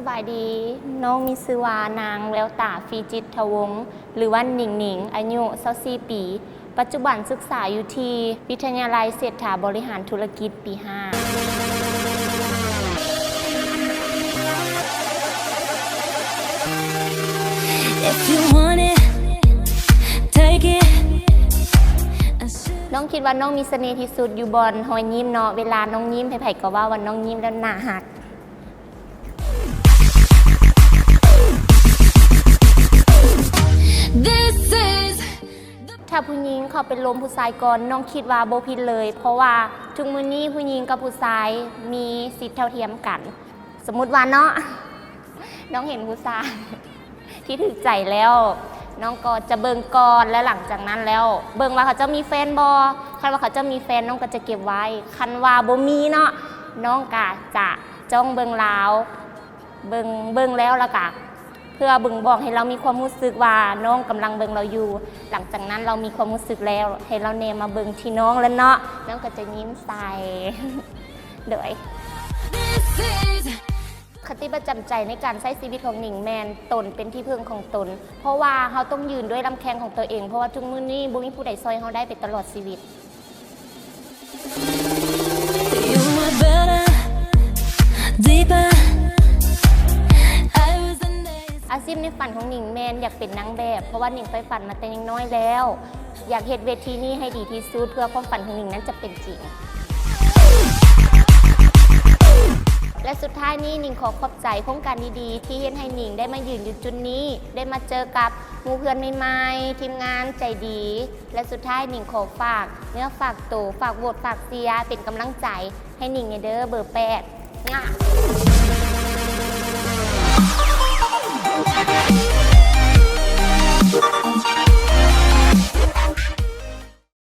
ສະບາຍດີ, ນ້ອງມີຊື່ວ່ານາງ ແວວຕາ ຟີຈິດທະວົງ ຫຼືວ່າ ໜິງໜິງ, ອາຍຸຊາວສີ່ປີ, ປັດຈຸບັນສຶກສາຢູ່ທີ່ວິທະຍາໄລເສດຖາບໍລິຫານທຸລະກິດປີຫ້າ. If you want it, take it. ນ້ອງຄິດວ່ານ້ອງມີສະເໜ່ທີ່ສຸດຢູ່ບ່ອນຮອຍຍິ້ມເນາະ, ເວລານ້ອງຍິ້ມ ໃຜໆກໍເວົ້າວ່ານ້ອງຍິ້ມແລ້ວໜ້າຮັກ. This is ຖ້າຜູ້ຍິງເຂົ້າໄປລົມຜູ້ຊາຍກ່ອນ, ນ້ອງຄິດວ່າບໍ່ຜິດເລີຍ, ເພາະວ່າທຸກມື້ນີ້ຜູ້ຍິງກັບຜູ້ຊາຍມີສິດເທົ່າທຽມກັນ. ສົມມຸດວ່າເນາະ, ນ້ອງເຫັນຜູ້ຊາຍທີ່ຖືກໃຈແລ້ວ, ນ້ອງກໍຈະເບິ່ງກ່ອນ ແລະ ຫຼັງຈາກນັ້ນແລ້ວ ເບິ່ງວ່າເຂົາເຈົ້າມີແຟນບໍ່. ຄັນວ່າເຂົາເຈົ້າມີແຟນ, ນ້ອງກໍຈະເກັບໄວ້. ຄັນວ່າບໍ່ມີເນາະ, ນ້ອງກໍຈະຈ້ອງເບິ່ງລາວ, ເບິ່ງ, ເບິ່ງແລ້ວ ແລ້ວກໍເພື່ອບົ່ງບອກໃຫ້ລາວມີຄວາມຮູ້ສຶກວ່ານ້ອງກຳລັງເບິ່ງລາວຢູ່. ຫຼັງຈາກນັ້ນລາວມີຄວາມຮູ້ສຶກແລ້ວ, ໃຫ້ລາວແນມມາເບິ່ງທີ່ນ້ອງແລ້ວເນາະ, ນ້ອງກໍຈະຍິ້ມໃສ່. ໂດຍ This is ຄະຕິປະຈຳໃຈໃນການໃຊ້ຊີວິດຂອງໜິງແມ່ນ ຕົນເປັນທີ່ເພິ່ງຂອງຕົນ, ເພາະວ່າເຮົາຕ້ອງຢືນດ້ວຍລຳແຂ້ງຂອງຕົວເອງ, ເພາະວ່າທຸກມື້ນີ້ບໍ່ມີຜູ້ໃດຊ່ອຍເຮົາໄດ້ໄປຕະຫຼອດຊີວິດ. You are better, deeper. I was an ace. ອາຊີບໃນຝັນຂອງໜິງແມ່ນຢາກເປັນນາງແບບ, ເພາະວ່າໜິງໃຝ່ຝັນມາແຕ່ຍັງນ້ອຍແລ້ວ. ຢາກເຮັດເວທີນີ້ໃຫ້ດີທີ່ສຸດ ເພື່ອຄວາມຝັນຂອງໜິງນັ້ນຈະເປັນຈິງ. ແລະ ສຸດທ້າຍນີ້ ໜິງຂໍຂອບໃຈໂຄງການດີໆ ທີ່ເຮັດໃຫ້ໜິງໄດ້ມາຢືນຢູ່ຈຸດນີ້, ໄດ້ມາເຈີກັບໝູ່ເພື່ອນໃໝ່ໆ, ທີມງານໃຈດີ. ແລະ ສຸດທ້າຍ ໜິງຂໍຝາກເນື້ອຝາກໂຕ, ຝາກໂຫວດ, ຝາກເຊຍ ເປັນກຳລັງໃຈໃຫ້ໜິງແດ່ເດີ, ເບີແປດ.